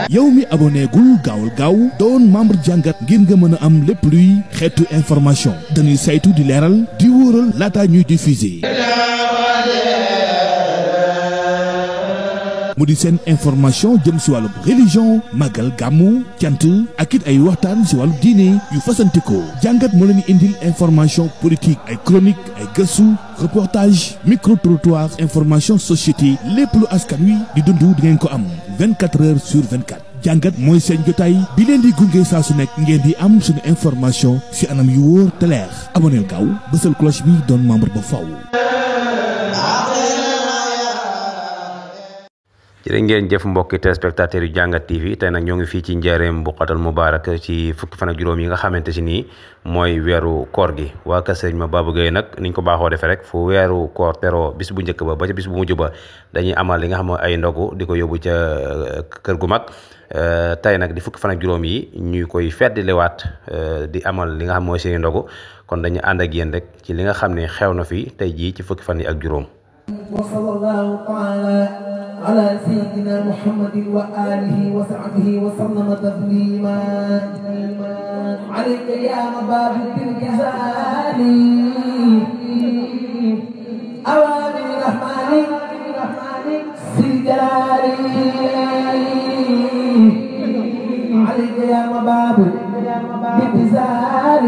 yow mi abonné gul gaawul gaaw doon membre jàngat ngir nga mën a am lépp luy xeetu information dañuy saytu di leeral di wóoral laata ñuy diffuser mu di seen information jëm si wàllu religion magal gàmmu cant ak it ay waxtaan si wàllu diine yu fasantikoo jàngat moo leen indil information politique ay chronique ay gëstu reportage micro trottoir information société lépp lu askan wi di dund di ngeen ko am 24 heures sur 24 jàngat mooy seen jotaay bi leen di gunge saa su nekk ngeen di am suñu information si anam yu wóor te leer aboneel gaaw bësal cloche bi doon membre ba faw. jërë ngeen jëf mbokki téléspectateurs yu jàngat TV tey nag ñoo ngi fii ci njaareem Buqatal Mubarak ci fukki fan ak juróom yi nga xamante si nii mooy weeru koor gi waa kër Sëriñ Mababou Gueye nag niñ ko baaxoo defee rek fu weeru koor teroo bis bu njëkk ba ca bis bu mujj ba dañuy amal li nga xam ay ndogu di ko yóbbu ca kër gu mag tey nag di fukki fan ak juróom yi ñuy koy feddliwaat di amal li nga xam mooy seeni ndogu kon dañu ànd ak yéen rek ci li nga xam ne xew na fi tey jii ci fukki fan yi ak juróom. على سيدنا محمد وآله وصحبه وسلم تسليما عليك يا مباب بالجزال أوامر الرحمن في الجلال عليك يا مباب بالجزال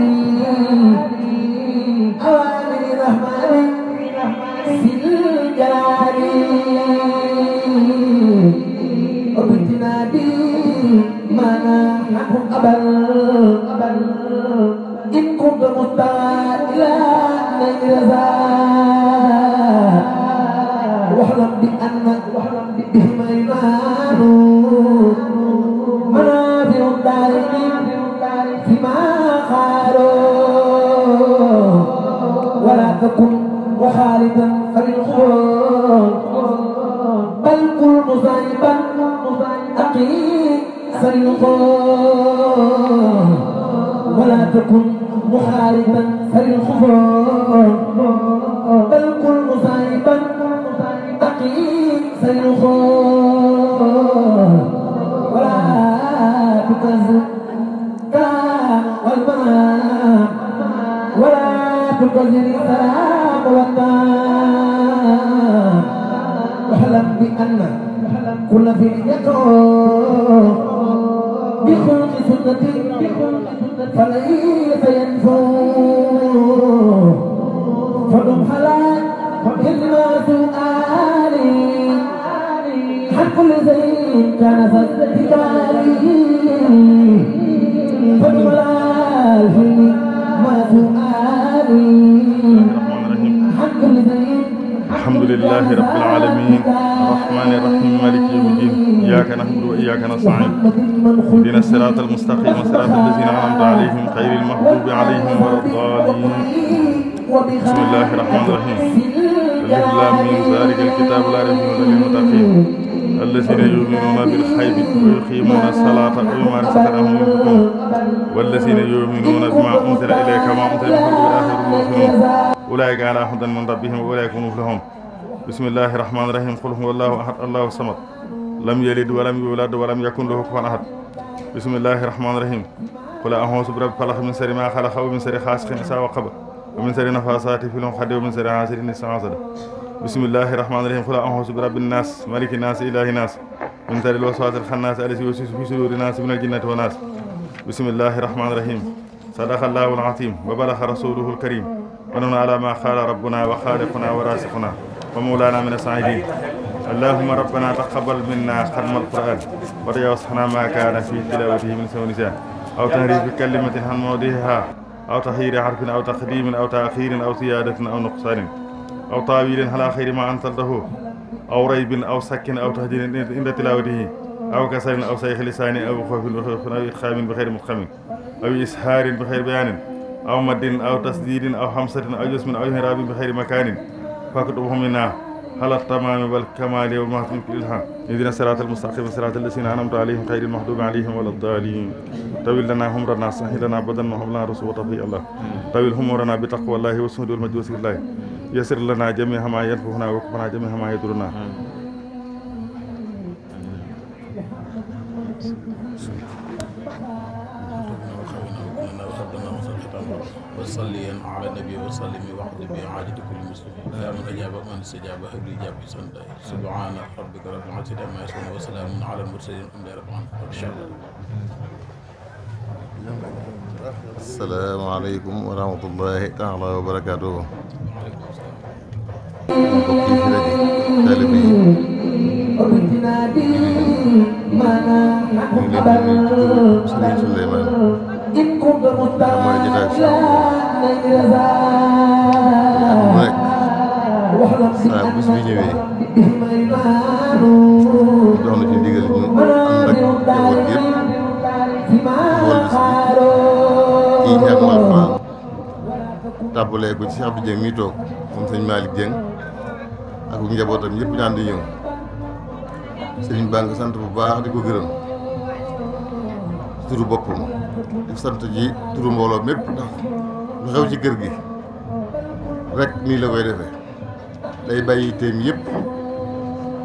أوامر الرحمن في الجلال وبتنا بي ما نحن أبل إن كنت مستعلا نجرزا واحلم بأن بهما إيمان منافع الدارين فيما قالوا ولا تكن مخالفا فللخوف بل كل مصيبا أقيم فللخوف ولا تكن مخالفا فللخوف بل كل مصيبا أقيم فللخوف ولا تكذب كلام والمنام ولا تكذب السلام والنام واحلم بأن كل في يكون بخلق سنتي فليس ينفو فدم حلال كلمة سؤالي عن كل زين كان فاستقالي فدم حلال كلمة سؤالي عن كل زين الحمد لله رب العالمين الرحمن الرحيم مالك يوم الدين إياك نعبد وإياك نستعين اهدنا الصراط المستقيم صراط الذين أنعمت عليهم غير المغضوب عليهم ولا الضالين بسم الله الرحمن الرحيم ألف لام ميم ذلك الكتاب لا ريب فيه للمتقين الذين يؤمنون بالغيب ويقيمون الصلاة ومما رزقناهم ينفقون والذين يؤمنون بما أنزل إليك وما أنزل من قبلك والآخرة هم يوقنون أولئك على هدى من ربهم وأولئك هم المفلحون بسم الله الرحمن الرحيم قل هو الله أحد الله الصمد لم يلد ولم يولد ولم يكن له كفوا أحد بسم الله الرحمن الرحيم قل أعوذ برب الفلق من شر ما خلق ومن شر غاسق إذا وقب ومن شر النفاثات في العقد ومن شر حاسد إذا حسد بسم الله الرحمن الرحيم قل أعوذ برب الناس ملك الناس إله الناس من شر الوسواس الخناس الذي يوسوس في صدور الناس من الجنة والناس بسم الله الرحمن الرحيم صدق الله العظيم وبلغ رسوله الكريم ونحن على ما قال ربنا وخالقنا ورازقنا ومولانا من السعيدين اللهم ربنا تقبل منا ختم القرآن وتجاوزنا ما كان في تلاوته من سوء نساء أو تحريف كلمة عن موضعها أو تغيير حرف أو تقديم أو تأخير أو زيادة أو نقصان أو تعويل على خير ما أنزلته أو ريب أو سك أو تهديد عند تلاوته أو كسر أو سيخ لسان أو خوف أو إدخام بخير مدخم أو إسهار بخير بيان أو مد أو تسديد أو حمسة أو جسم أو إهراب بخير مكان فاكتبه منا على التمام والكمال ومهتم في الإلهام اهدنا الصراط المستقيم صراط الذين أنعمت عليهم غير المغضوب عليهم ولا الضالين طويل لنا عمرنا سهل لنا بدنا وهب لنا رزق وتقي الله طويل عمرنا بتقوى الله والسهد والمجد في الله يسر لنا جميع ما ينفعنا وكفنا جميع ما يضرنا وصليا على النبي وسلم واقض بعادة كل مسلم يا من أجاب من استجاب هب لي إجابة سنده سبحان ربك رب العزة عما يصفون وسلام على المرسلين الحمد لله رب العالمين. السلام عليكم ورحمة الله تعالى وبركاته. saa bis bi ñëwee jox na ci ndigal ñu ànd ak njaboot yëpp wala ci njàng Alxuraan tàmbalee ko ci Cheikh Abdou Dieng mi toog moom sëñ Malick Dieng ak njabootam yëpp ñu ànd di ñëw sëriñ baa ngi sant bu baax di ko gërëm turu boppam di sant ji turu mbooloo mépp ndax lu xew ci kër gi rek nii la koy defee day bàyyi téem yëpp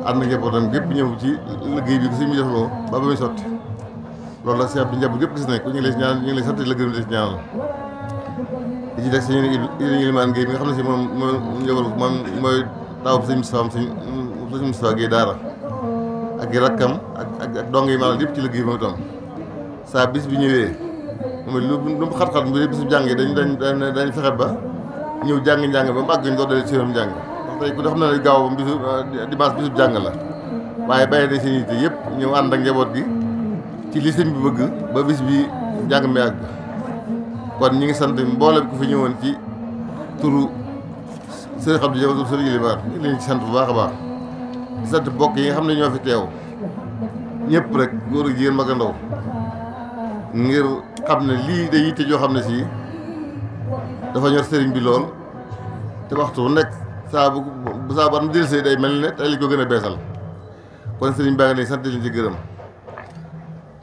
ànd njabootam gépp ñëw ci liggéey bi ko suñu defloo ba muy sotti loolu la Cheikh bi njaboot gépp gis nañ ko ñu ngi lay ñaan ñu ngi lay sant la gërëm di ñaanal di ci def sëñ Ilimaan Guèye mi nga xam ne si moom njaboot moom mooy taw bi sëñ Moustapha Guèye daara ak i rakkam ak dong yi maanaam yëpp ci liggéey bi moom itam saa bis bi ñëwee moom lu mu xat-xat bi bisu jàng yi dañ fexe ba ñëw jàng ba mu àgg ñu doon dalee séeram jàng ndax tey ku xam na ne gaaw ba bisu dimanche bisu jàng la waaye bàyyi nañ seen yitte yëpp ñëw ànd ak njaboot gi ci li sëñ bi bëgg ba bis bi jàng mi àgg kon ñi ngi sant mboolem ku fi ñëwoon ci turu sëriñ Abdou Dieng sëriñ Ilimaan ñu ngi leen ci sant bu baax a baax di sant mbokk yi nga xam ne ñoo fi teew ñëpp rek góor ak jigéen mag ak ndaw ngir xam ne lii day yitte joo xam ne si dafa ñor sëriñ bi lool te waxtu bu nekk saa bu am dellusee day mel ne tey li ko gën a beesal kon sëriñ baa ngi leen sant leen ci gërëm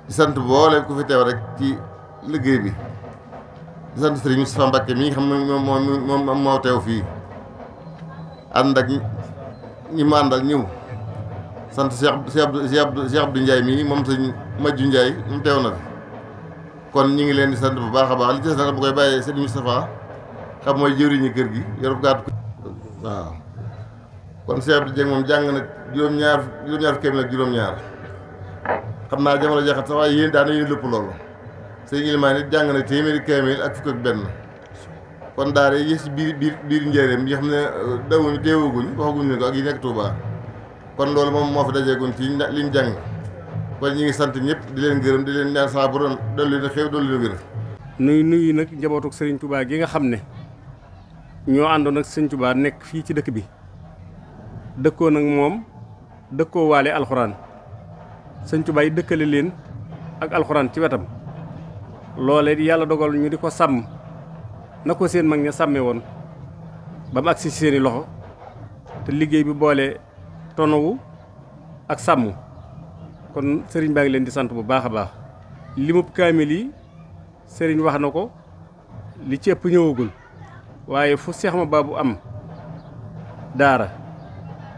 di sant boole ku fi teew rek ci liggéey bi di sant sëriñ Moustapha Mbacké mi nga xam ne moom moo teew fii ànd ak ñi mu àndal ñëw sant Cheikh Abdou Ndiaye mii moom sëñ Majju Ndiaye mu teew na fi kon ñi ngi leen di sant bu baax a baax li ci des nag bu koy bàyyee sëriñ Moustapha xam mooy jëwriñu kër gi yor gàtt waaw kon Cheikh Abdou Dieng moom jàng na juróom-ñaar kéeméer ak juróom-ñaar xam naa jamono jaxat sax waaye yéen daana yéen lépp loolu sëñ Ilimaan it jàng na téeméeri kéeméer ak fukk ak benn kon daara yi ci biir njëriñ yi xam ne dawuñu teewaguñ waxaguñ ne ko ak yi nekk Touba kon loolu moom moo fi dajeeguñ ci liñ jàng kon ñi ngi sant ñëpp di leen gërëm di leen ñaan saa borom dolli na xew dolli na gërëm nuyu nag njabootuk Serigne Touba gi nga xam ne ñoo àndoon ak Serigne Touba nekk fii ci dëkk bi dëkkoo nag moom dëkkoo waale alxuraan Serigne Touba yi dëkkale leen ak alxuraan ci wetam loolee yàlla dogal ñu di ko sàmm na ko seen mag ña sàmme woon ba mu agsi seeni loxo te liggéey bi boole tonowu ak sàmm kon sëriñ baa ngi leen di sant bu baax a baax limub kaamil yi sëriñ wax na ko li ci ëpp ñëwagul waaye fu Seex ma baabu am daara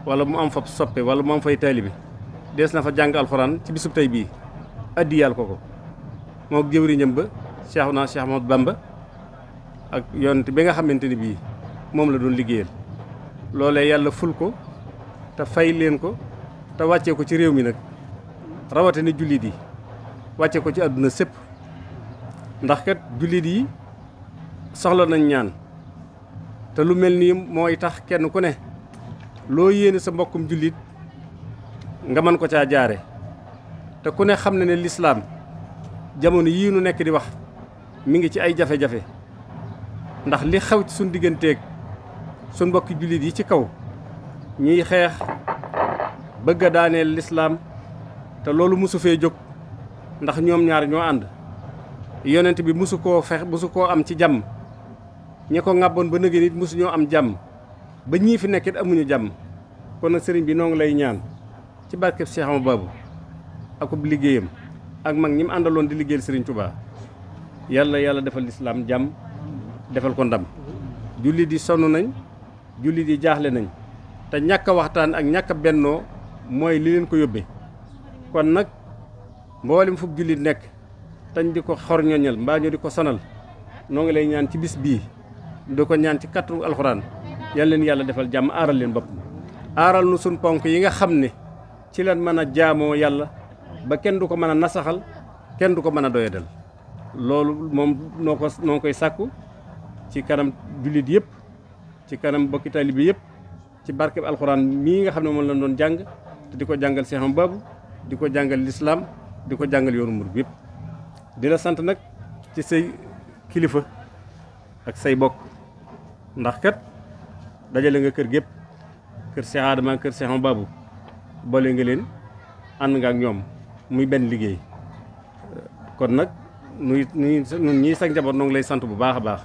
wala mu am fa soppe wala mu am fay taalibe dees na fa jàng alxuraan ci bisub tey bii addi yàlla ko mook jëwriñam ba Cheikh Ahmadou Bamba ak yonent bi nga xamante ni bii moom la doon liggéeyal loolee yàlla ful ko te fay leen ko te wàccee ko ci réew mi nag rawatina jullit yi wàcce ko ci àdduna sépp ndax kat jullit yi soxla nañ ñaan te lu mel nii mooy tax kenn ku ne loo yéene sa mbokkum jullit nga mën ko caa jaare te ku ne xam ne lislaam jamono yii nu nekk di wax mi ngi ci ay jafe-jafe ndax li xew ci suñ digganteeg suñ mbokki jullit yi ci kaw ñuy xeex bëgg a daaneel lislaam te loolu mosu fee jóg ndax ñoom ñaar ñoo ànd yonent bi mosu koo am ci jàmm ñi ko ŋàbboon ba nëgë nit mosu ñoo am jàmm ba ñii fi nekkit amuñu jàmm kon nag sëriñ bi noo ngi lay ñaan ci barkeb Cheikh Ahmadou Bamba akub liggéeyam ak mag ñi mu àndaloon di liggéeyal sëriñ Touba yàlla defal lislaam jàmm defal ko ndam jullit yi sonn nañ jullit yi jaaxle nañ te ñàkk a waxtaan ak ñàkk a bennoo mooy li leen ko yóbbee kon nag mboolem fu jullit nekk tañ di ko xor ñoñal mbaa ñu di ko sonal noo ngi lay ñaan ci bis bii di ko ñaan ci kattanu alxuraan yal leen yàlla defal jàmm aaral leen bopp aaral nu suñ ponk yi nga xam ne ci leen mën a jaamoo yàlla ba kenn du ko mën a nasaxal kenn du ko mën a doyadal loolu moom noo koy sàkku ci kanam jullit yëpp ci kanam bokki taalibe yëpp ci barkeb alxuraan mii nga xam ne moom lañ doon jàng te di ko jàngal Seex Baabu di ko jàngal lislaam di ko jàngal yoonu murid yëpp di la sant nag ci say kilifa ak say bokk ndax kat dajale nga kër gépp kër Seex Adama kër Seex Baabu boole nga leen ànd nga ak ñoom muy benn liggéey kon nag nun ñii sa njaboot noo ngi lay sant bu baax a baax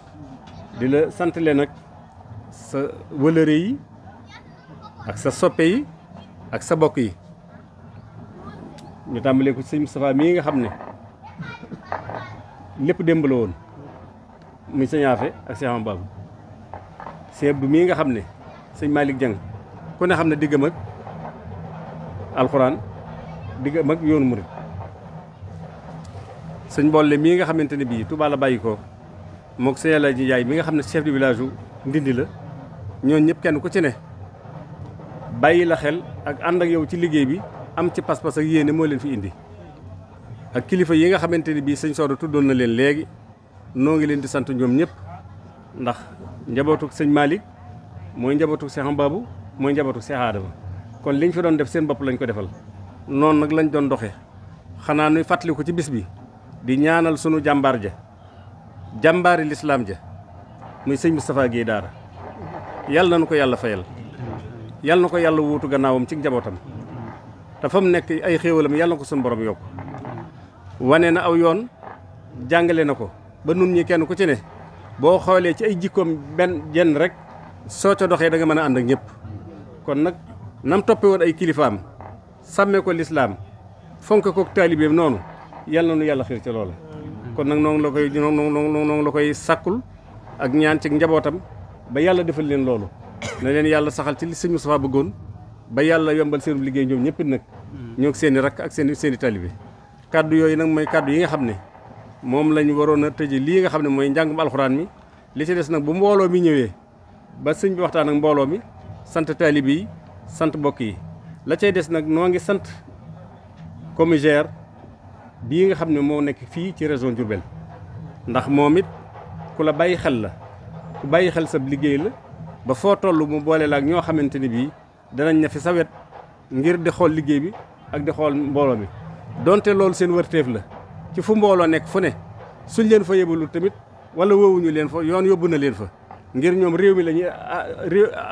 di la sant leen nag sa wëlëre yi ak sa soppe yi ak sa bokk yi ñu tàmbalee ko sëñ Moustapha mii nga xam ne lépp démb la woon muy sëñ Afe ak Seex Baabu sëñ Abdu mii nga xam ne sëñ Malick Dieng ku ne xam ne diggam ak alxuraan diggam ak yoonu murid sëñ Bolle mii nga xamante ne bii Touba la bàyyi ko mook sëñ Alaaji Njaay mi nga xam ne chef de village u Ndindi la ñooñu ñëpp kenn ku ci ne bàyyi la xel ak ànd ak yow ci liggéey bi am ci pas-pas ak yéene moo leen fi indi ak kilifa yi nga xamante ne bii sëñ Soodo tuddoon na leen léegi noo ngi leen di sant ñoom ñëpp ndax njabootuk sëñ Malick mooy njabootuk Seex Baabu mooy njabootuk Seex Adama kon liñ fi doon def seen bopp lañ ko defal noonu nag lañ doon doxee xanaa nuy fàttali ko ci bis bi di ñaanal sunu jàmbaar ja jàmbaari lislaam ja muy sëñ Moustapha Guèye Daara yàlla na ko yàlla fayal yàlla na ko yàlla wuutu gannaawam ci njabootam te fa mu nekk ay xéewalam yàlla na ko sunu borom yokk wane na aw yoon jàngale na ko ba nun ñi kenn ku ci ne boo xoolee ci ay jikkoom benn jenn rek soo ca doxee da nga mën a ànd ak ñëpp kon nag nam toppe woon ay kilifaam sàmmee ko lislaam fonk ko taalibeem noonu yàlla na nu yàlla xiir ca loola kon nag noonu la koy sàkkul ak ñaan ci njabootam ba yàlla defal leen loolu na leen yàlla saxal ci li sëñ Moustapha bëggoon ba yàlla yombal seen liggéey ñoom ñëpp nag ñoo seen i rakk ak seen i taalibe kaddu yooyu nag mooy kaddu yi nga xam ne moom lañ waroon a tëje lii nga xam ne mooy njàngum alxuraan mi li ci des nag bu mbooloo mi ñëwee ba sëñ bi waxtaan ak mbooloo mi sant taalibe yi sant bokk yi la cay des nag noo ngi sant commissaire bii nga xam ne moo nekk fii ci région Diourbel ndax moom it ku la bàyyi xel la ku bàyyi xel sa liggéey la ba foo toll mu boole la ak ñoo xamante ne bii danañ ne fi sa wet ngir di xool liggéey bi ak di xool mbooloo mi donte loolu seen wërteef la ci fu mbooloo nekk fu ne suñ leen fa yebalul tamit wala woowuñu leen fa yoon yóbbu na leen fa ngir ñoom réew mi la ñuy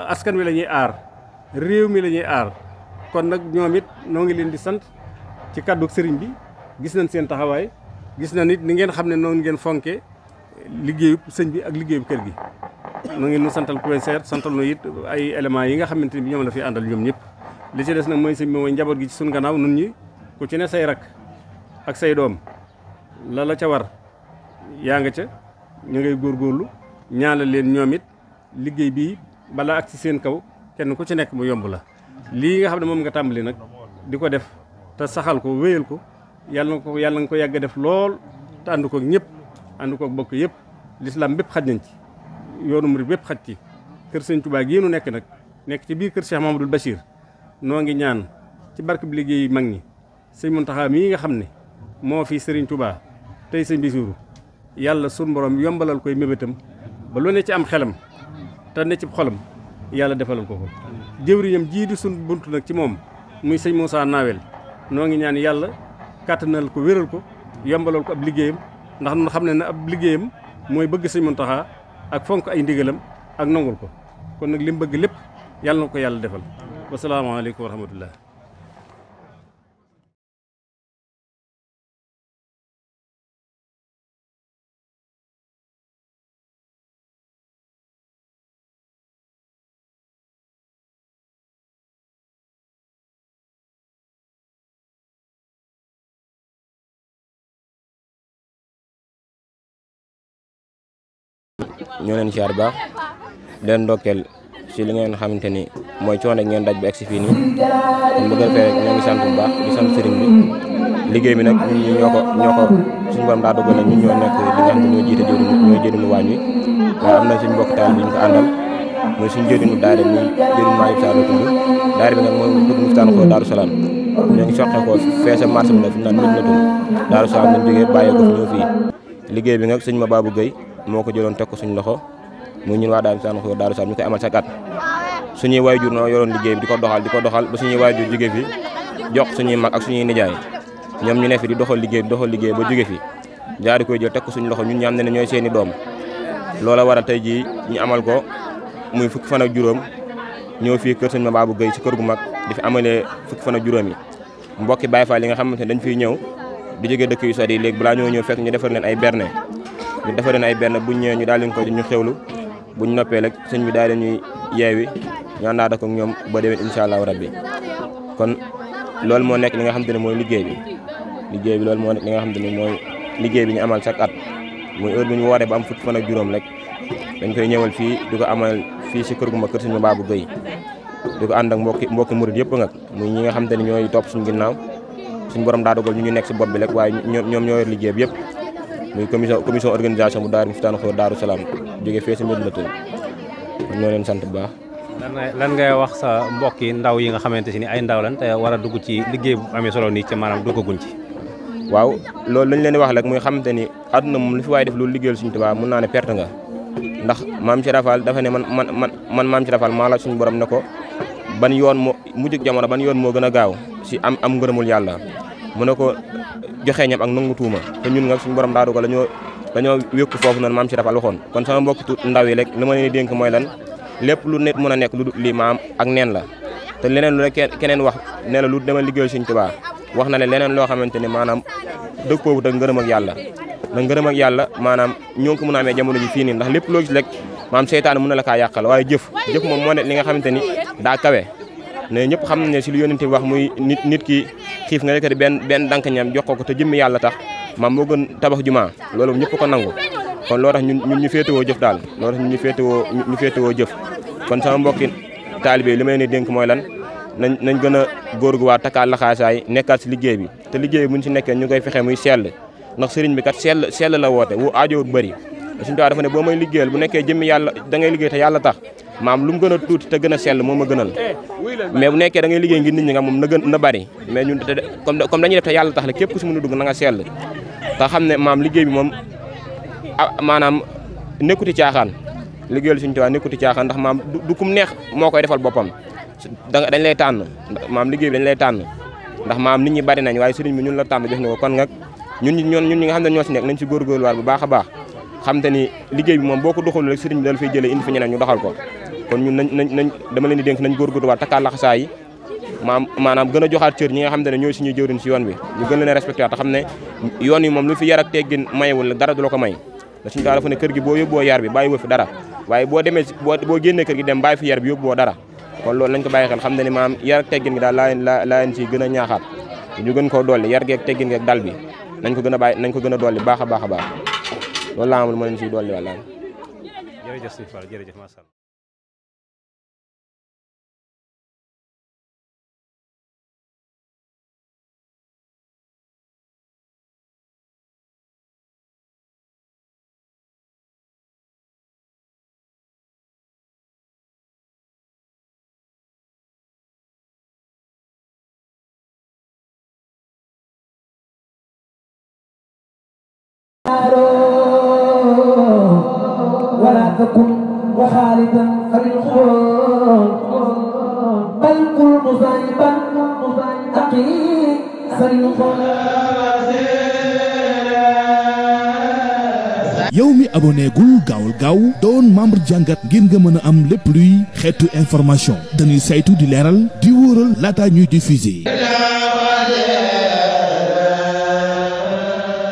askan wi la ñuy aar réew mi la ñuy aar kon nag ñoom it noo ngi leen di sant ci kàddu sëriñ bi gis nañ seen taxawaay gis na nit ni ngeen xam ne noonu ngeen fonke liggéeyub sëñ bi ak liggéeyub kër gi noo ngi nu santal commissaire santal nu it ay éléments yi nga xamante ni bi ñoom la fi àndal ñoom ñëpp li ci des nag mooy sëñ bi mooy njaboot gi ci suñ gannaaw nun ñi ku ci ne say rak ak say doom la ca war yaa nga ca ñu ngay góorgóorlu ñaanal leen ñoom it liggéey bii balaa ak ci seen kaw kenn ku ci nekk mu yomb la lii nga xam ne moom nga tàmbali nag di ko def te saxal ko wéyal ko yàlla nga ko yàgg a def lool te ànd koog ñëpp ànd koog bokk yëpp lislaam bépp xaj nañ ci yoonu murid bépp xaj ci kër sëñ Touba gii nu nekk nag nekk ci biir kër Cheikh Mamadou Bachir noo ngi ñaan ci barke bi liggéey mag ñi sëñ Mountakha mii nga xam ne moo fi sëriñ Touba tey sëñ Bassirou yàlla sun borom yombalal koy mébétam ba lu ne ci am xelam te ne ci xolam yàlla defalal ko ko jëwriñam jii di sun bunt nag ci moom muy sëñ Moussa Nawel noo ngi ñaan yàlla kàttanal ko wéral ko yombalal ko ab liggéeyam ndax nun xam ne ne ab liggéeyam mooy bëgg sëñ Mountakha ak fonk ay ndigalam ak nangul ko kon nag li mu bëgg lépp yàlla na ko yàlla defal wasalaamaaleykum wa rahmatullah ñoo leen siyaar baax leen ndokkeel ci li ngeen xamante ni mooy coono ngeen daj ba egsi fii nii kon bu defee rek ñoo ngi sant bu baax di sant sëriñ bi liggéey bi nag ñun ñi ñoo ko suñu borom daa dogal ñun ñoo nekk li nga xam ne ñoo jiite ñoo jëriñu waañ wi waaye am na suñu mbokk taal bi ñu ko àndal mooy suñu jëriñu daara muy jëriñ Maayib Sarr la tudd daara bi nag mooy tudd Muftaan Xoo Daaru Salaam ñoo ngi soqe ko feesa marché bi nag fi mu naan mën na tudd Daaru Salaam lañ jógee bàyyee ko fi ñëw fii liggéey bi nag sëñ Mababou Gueye moo ko jëloon teg ko suñu loxo muy ñun waa Daaru Salaam Daaru Salaam ñu koy amal chaque at suñuy waajur noo yoroon liggéey bi di ko doxal ba suñuy waajur jóge fi jox suñuy mag ak suñuy nijaay ñoom ñu ne fi di doxal liggéey ba jóge fi jaari koy jël teg ko suñu loxo ñun ñam ne ne ñooy seeni doom loola waral tey jii ñu amal ko muy fukki fan ak juróom ñëw fii kër sëñ Mababou Gueye ci kër gu mag di fi amalee fukki fan ak juróom yi mbokki Baye Fall yi nga xamante ne dañ fiy ñëw di jóge dëkk yu sori yi léegi balaa ñoo ñëw fekk ñu defar leen ay berne buñ ñëwee ñu daal leen ko ñu xewlu buñ noppee rek sëñ bi daal ñuy yeewi ñu àndaat ak ñoom ba déwén incha allahu rabbi kon loolu moo nekk li nga xamante ne mooy liggéey bi loolu moo nekk li nga xamante ne mooy liggéey bi ñu amal chaque at muy heure bu ñu wooree ba am fukki fan ak juróom rek dañ koy ñëwal fii di ko amal fii si kër gu ma kër sëñ Mababou Gueye di ko ànd ak mbokki murid yëpp nag muy ñi nga xamante ne ñooy topp suñu ginnaaw suñu borom daa dogal ñu nekk si bopp bi rek waaye ñoom ñoo yor liggéey bi yëpp muy commission organisation bu daara Muftaan Xoo Daaru Salaam jógee fee si Medina Toul ñoo leen sant bu baax. lan ngay wax sa mbokki ndaw yi nga xamante si ni ay ndaw lan te war a dugg ci liggéey bu amee solo nii ca maanaam duggaguñ ci. waaw loolu lañ leen di wax rek muy xamante ni àdduna moom li fi waaye def loolu liggéeyal suñu Tuubaa mun naa ne perte nga ndax maam ci rafal dafa ne man maam ci rafal maa la suñu borom ne ko ban yoon moo mujjug jamono ban yoon moo gën a gaaw si am ngërëmul yàlla mu ne ko joxe ñam ak nangu tuuma te ñun nga suñu borom daa dogal dañoo wékku foofu noonu maam ci rafal waxoon kon sama mbokk ndaw yi rek li ma leen di dénk mooy lan lépp lu nit mën a nekk lu lii maam ak neen la te leneen lu rek keneen wax ne la lu dama liggéeyal suñu Tuubaa wax na ne leneen loo xamante ni maanaam dëppoowut ak ngërëm ak yàlla ndax ngërëm ak yàlla maanaam ñoo ngi ko mën a amee jamono ji fii nii ndax lépp loo gis rek maam seytaane mën na la kaa yàqal waaye jëf moom moo ne li nga xamante ni daa kawe ne ñëpp xam nañ ne si lu yónnente bi wax muy nit ki xiif nga rek benn dank ñam jox ko te jëmmi yàlla tax maam moo gën tabax jumaa loolu ñëpp ko nangu kon loo tax ñun ñu féetewoo jëf daal loolu tax ñun ñu féetewoo jëf kon sama mbokki taalibe li may ne dénk mooy lan nañ gën a góorguwaat takkaat laxaasaay nekkaat si liggéey bi te liggéey bi buñ si nekkee ñu koy fexe muy sell ndax sëriñ bi kat sell la woote wu aajowut bëri suñu Tuubaa dafa ne boo may liggéeyal bu nekkee jëmmi yàlla da ngay liggéey te yàlla tax maam lu mu gën a tuuti te gën a sell moo ma gënal mais bu nekkee da ngay liggéey ngir nit ñi nga moom na bëri mais ñun comme dañuy def te yàlla tax la képp ku si mën a dugg na nga sell te xam ne maam liggéey bi moom maanaam nekkuti caaxaan liggéeyal suñu Tuubaa nekkuti caaxaan ndax maam du kum neex moo koy defal boppam dañ lay tànn maam liggéey bi dañ lay tànn ndax maam nit ñi bari nañ waaye sëriñ bi ñun la tànn jox nga ko kon nag ñun ñi nga xam ne ñoo si nekk nañ si góorgóorluwaat bu baax a baax xam te ni liggéey bi moom boo ko doxalul rek sëriñ bi dal fay jëlee indi fi ñeneen ñu doxal ko kon ñun nañ dama leen di dénk nañ góorgóorluwaat takkaat laxasaa yi maanaam gën a joxaat cër ñi nga xam ne ñooy suñuy jëwriñ si yoon bi ñu gën leen a respecté waat te xam ne yoon yi moom lu fi yar ak teggin mayewul dara du la ko may da suñu dafa ne kër gi boo yóbboo yar bi bàyyi woo fi dara waaye boo demee boo génnee kër gi dem bàyyi fi yar bi yóbboo dara kon loolu nañ ko bàyyi xel xam ne ni maam yar ak teggin gi daal laa leen si gën a ñaaxaat ñu gën koo dolli yar gi ak teggin gi ak dal bi nañ ko gën a dolli baax a baax a baax loolu laa amul ma leen siy dolli wàlla jërëjëf sëñ Fall jërëjëf masha Allah ولا تكن مخالفا فللخوف بل كن مصيبا أقيم فللخوف yow mi abonné gul gaawul gaaw doon membre jàngat ngir nga mën a am lépp luy xeetu information dañuy saytu di leeral di wóoral laata ñuy diffuser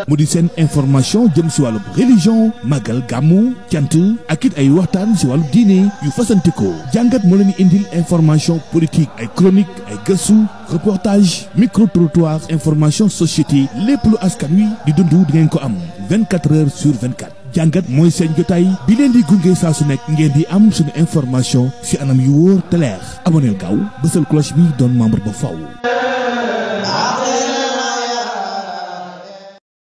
mu di seen information jëm si wàllu religion magal gàmmu cant ak it ay waxtaan si wàllu diine yu fasantikoo jàngat moo leen di indil information politique ay chronique ay gëstu reportage micro trottoir information société lépp lu askan wi di dund di ngeen ko am 24 heures sur 24 jàngat mooy seen jotaay bi leen di gunge saa su nekk ngeen di am suñu information si anam yu wóor te leer aboneel gaaw bësal cloche bi doon membre ba faw